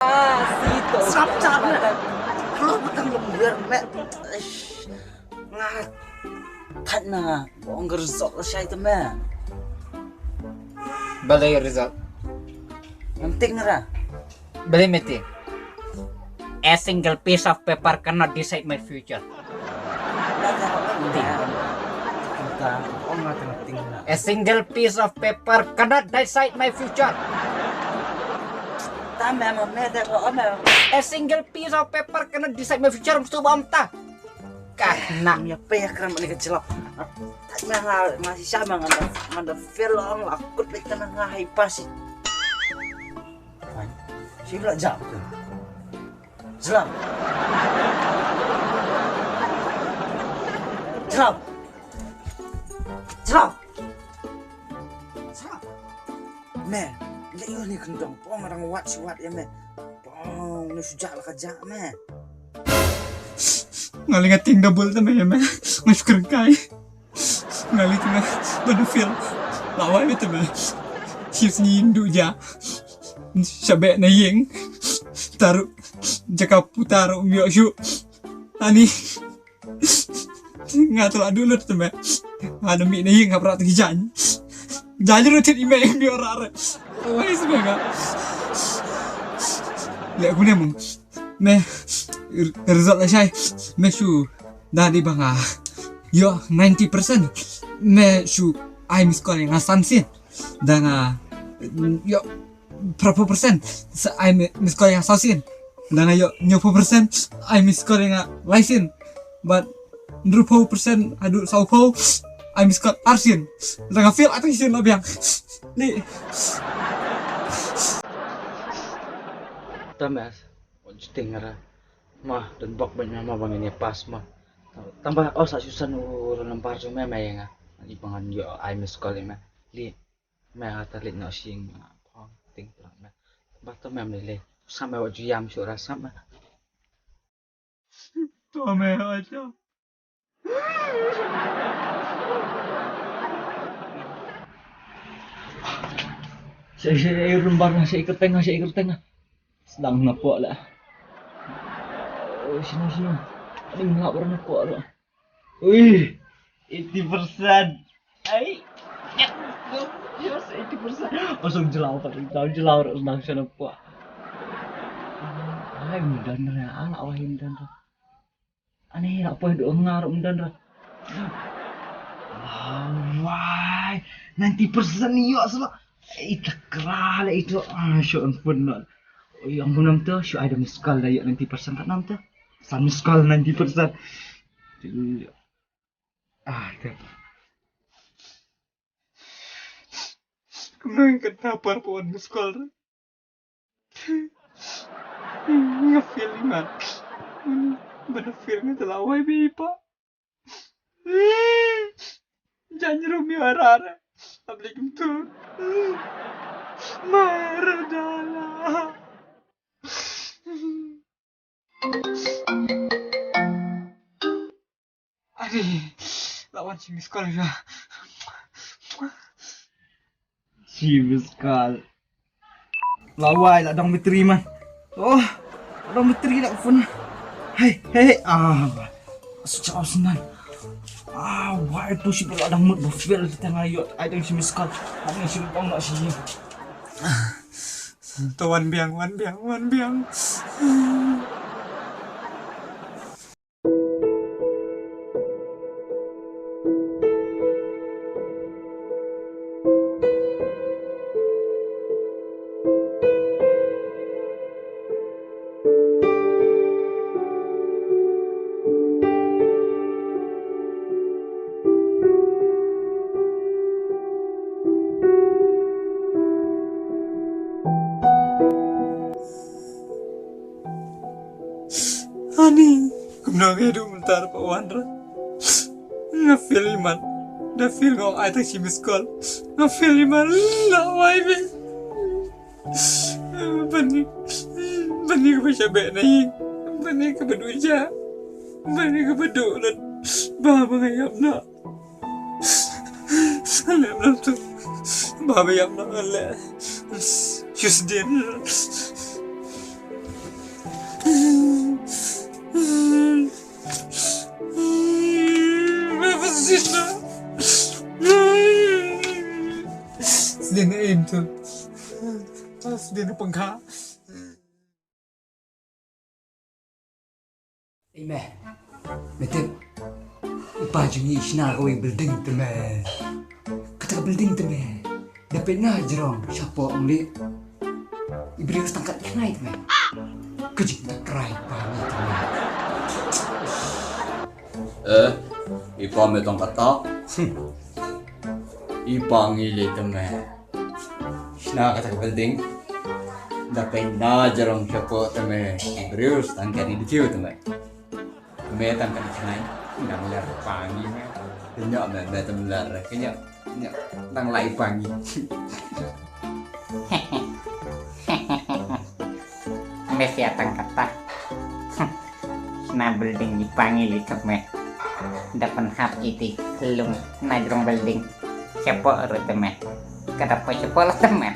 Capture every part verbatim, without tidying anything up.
Ah, sito. Srap srap me. Kloi patang lem wer me. Ish. Nga thait na nga. Ong ka result lashai te me. Balei result? Ngam tieng ra. Balei me tieng? A single piece of paper cannot decide my future. Tieng. Ong nga teng tieng na. A single piece of paper cannot decide my future. Ta me ma me te ko me. A single piece of paper cannot decide my future. Mesti ba ta. Ka na. Ym ïa pei ïa kren bad kane ka jlap. Thait ma nga, nga shisha ma nga da, nga da fail ong la kut beit tang nga high pass. Ai, shi la jap tu. Jlap. Jlap. Jlap. Jlap. Me, leh ïoh ne kyndong, pong nga dang wad shi wad ïa me. Pong, ne shu jah la ka jah me. Nga leh nga tieng double te me ïa me. Nga shu kyrkai. Nga leh te me ban da fail. La wai me te me. Shi sngi yndu ja. Sha beh na ïing. Taru jaka puta ruh ym ïoh shuh. Ani. Nga tla du lut te me. Nga da mih na ïing hap rat ki jan. Jan ru tit i me im yor ar. Wai sbe nga. Le aku ne mung. Me result la shai. Me shu da di ba nga ïoh ninety percent. Me shu ai miss call nga san sien. Da nga ïoh phraphew percent sa ai mi-, miss call ïa nga saw sien. Da nga ïoh hynñiewphew percent ai miss call ïa nga lai sien. Bad hynriewphew percent haduh sawphew ai miss call ar sien. Da nga fail ar sien la biang. Ni. Tamas, wan juting ra. Ma, don bok ban ma ba ngin ïa pass ma. Tang ba, oh, sa shu san u roll number jong me ma ïa nga. Ani ba ngan ïoh ai miss call ïa me. Li. Me ha ta leit noh sha ïing, ah, phong ting plang me. Ba to me mlei lei. Sa me wat ju ïam shuh ra sa me. To me ha ta. Sa sa ai rumbar na sa ai kyrteng na sa ai kyrteng na. Sdang na pok la. Oh, sino sino. Ani ngap ra na pok la. Ui, eighty percent. Ai. Yes, eighty percent. Osong jlaw ta, jlaw jlaw ra nang sana pok. Ai, ym don ra, ala wai ym don ra. Ani la poi do ngar ym don ra. Wai, ninety percent ni yo sala. Ita kra le itu. Ah, sho ampun no. Oi, ampun nam tu, shu ai da miss call da yo ninety percent kat nam tu. Sa miss call ninety percent. Ah, te. Kumno ngin kynta por pynwan miss call re. Nga fail i mat. Ba da fail nga tla wai bha i pa. Jan rum i ara re. Abli kumtu. Mara dala. Adi, la wan shi miss call shuwa. Shi miss call. La wai, la dang battery man. Oh, la dang battery la phone. Hey, hey, hey. Ah, ba. Su chao snan. Ah, wai tu shi la dang mut ba fail ta nga yo. Ai dang shi miss call. Ani shi bang la shi. To wan biang, wan biang, wan biang. Ani, kumno nga ïa duh mynta ruh pat wan ruh. Nga fail i mat. Da fail nga ong ai tang shi miss call. Nga fail i mat. La wai bha. Bani, bani kaba sha beh na ïing. Bani kaba duh ja. Bani kaba duh lut. Ba ba nga ïap noh. Lem lem tu. Ba ba ïap noh leh. Shu sdien. Sdien na ïing tu. Sdien na pangkha. Ei me, me tip, i pa jong ngi i shna kawei building te me. Kata ka building te me, da peit na jrong shapoh ong leh, i briew tang kat khnai te me. Ka jingtangrai pa ngi te me. Eh, i pa me tang kata. Hmm. I pa ngi leh te me. Shna kata ka building. Da peit na jrong shapoh te me. Briew tang kat i dei te me. Me tang kat i khnai. Nang ler pa ngi me. Kynnoh me, me tang ler. Kynnoh, kynnoh. Nang lai pa ngi. Me sia tang kata. Shna building i pa ngi leh te me. Da pynhap iti lung na jrong building. Shapoh ruh te me. Ka da poi shapoh la te me.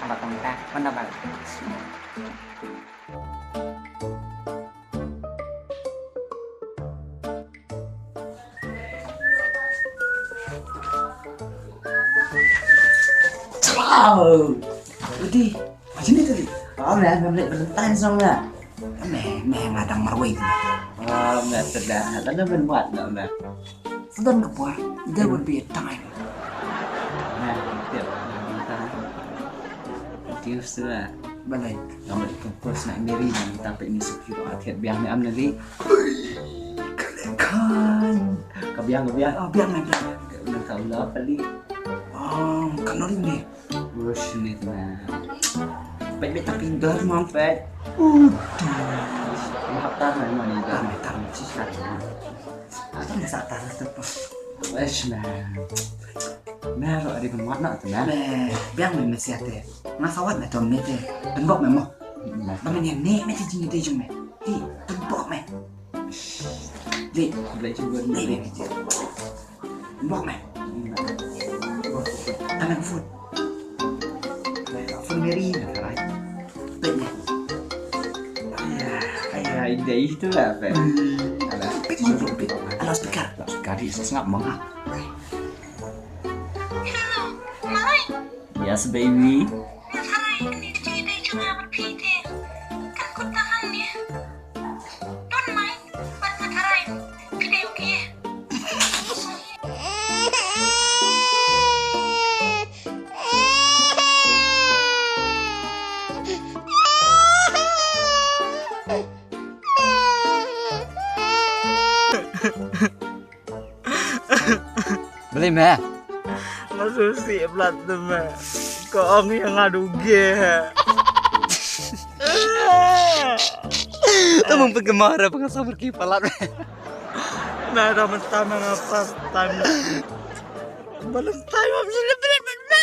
Haba kumta, mana bal. Wow. Udi, macam ni tadi. Oh, me, me beli Valentine song me. Me, me nga dang marwei tu. Oh, me sedang. Lada men buat no me. Sedang ke buat. There will be a time. Me, tiap time. Tiap sudah. Balai. Gambar ikan pos nak meri ni tapi ni secure akhir biang ni am nanti. Kalikan. Ka biang, ka biang. Oh, biang me, biang me. Ka biang ka ulah kali. Oh, kan ni. Bus ni tu na. Pet, pet tapi dah mau pet. Udah. Mau tar na mau ni dah. Tar na, tar na, sis tar na. Tar na, sa tar na tu. Bus na. Me ruh adi pynwad noh te me. Me, biang me mesiah te. Nga sawat me tom me te. Pynbok me mo. Ba me ne ne me te jing te jong me. Ti, pynbok me. Ti. Blai jing gon me. Pynbok me. Tangan food. Food Mary na karai. Pet me. Aya, aya, ida itu lah pet. Alah, pet mo, pet. Alah speaker. Alah speaker di sesengap mengah. Hello, Malay. Yes, baby. Nga tharai kane ka jingïadei jong nga bad phi te kan kut tahan ne. Don't mind, bad nga tharai phi dei u khynnah. Balei me? Nga sngewsih blat te me. Ka ong ïa nga duh ge. Te mung pynkyndit re pynkyndit samar ki palat me. Me da mynta me nga first time. Balei time me celebrate bad me?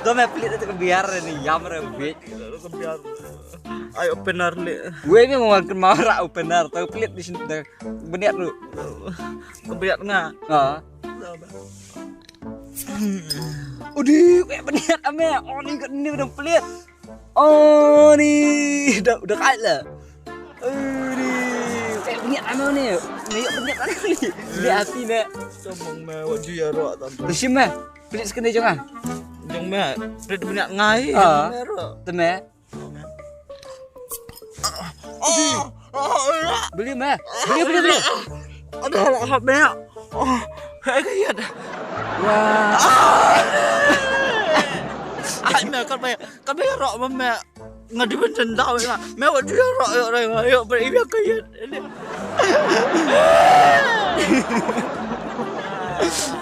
To me pynlait te ka biar ni ïam re bit. Ka biar. Eye opener leh. Wei me mo wan kynmaw ra opener. Tau pynlait di sini dah. Bniat tu. Ka bniat nga. Ha. Udi, wei bniat ame. Oh ni kat ni dah pynlait. Oh ni dah dah kai lah. Udi, wei bniat ame ni. Ni bniat ame ni. Dia api me. Sombong me wajib ya roh tam. Tersim me. Pynlait sekali jong ah. Jong me. Pynlait bniat ngai. Ah. Me roh. Te me. Beli me. Beli, beli, beli. Aduh, hap me. Oh, hai ka ïat. Wah. Ai me kat me, kat me roh me. Nga di ben tendau me. Me wa di roh yo rai yo ber ibia ka ïat.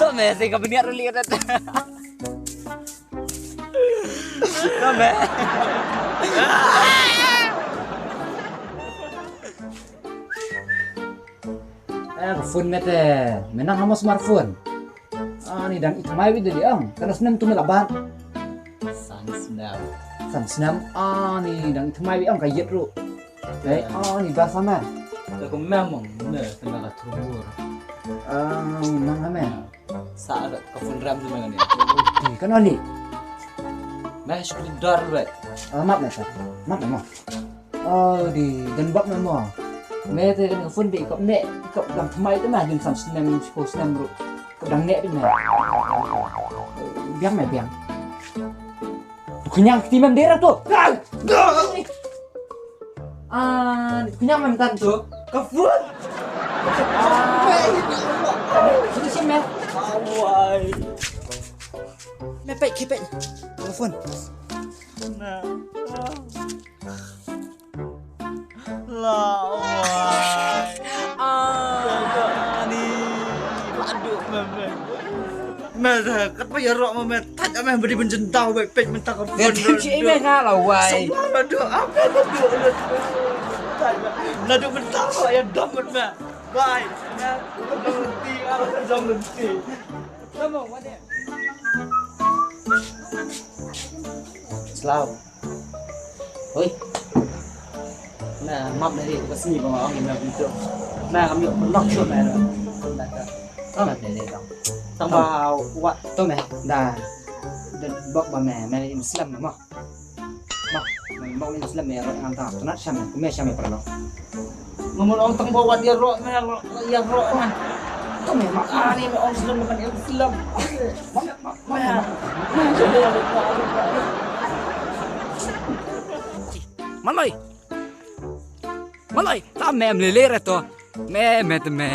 To me sih ka bniat ruli kat. Ka me. Eh, ka phone me te. Me nang ha mo smartphone. Ani dang i thymmai beit da liang. Katno snem tu me la bat? San snem. San snem. Ani dang i thymmai beit ong ka ïit ruh. Dei, oh, ni ba sa me. Te ko me mong, me kena ka thumur. Ah, nang ha me. Sa ka phone ram tu me ni. Ti kan oli. Me shu dor be. Ah, map me sa. Map me mo. Oh, di dan bak me mo. Me te ka phone beit, kop ne, kop dang thymmai te ma, lim san snem, shiphew snem ruh. Kop dang ne beit me. Biang me biang. Khñiang kti mem dei ra to. Ah, khñiang mem tan to. Ka phone. Ah. Sini sini me. Awai. Me peit, ki peit. Ka phone. Na. Lawai. Ani. Ladu mem. Me da, kat ba ïaroh ma me, tat ame beri benjendau baik pek mentang ka. Ya, pek si me nga lawai. Semua ladu, apa ladu, ladu. Ladu mentang kok ya dom me. Bye. Ya, jom lenti, ah, jom lenti. Selaw. Hoi. Na map na ri ka sngi ba nga ong ïa me pyntu. Na ngam ïoh pynlong shuh me. Na ka. Map na ri dong. Tang ba wat to me. Da. Da bok ba me, me im slem mo. Map, me bok im slem me ro ngam ta. Tnat sham me, me sham me pynlong. Nga mut ong tang ba wat ïaroh me, ïaroh man. To me map. Ani me ong slem, me kan ïa slem. Map, map, map, map. Maloi. Maloi, ta me em lele re to. Me, me te me.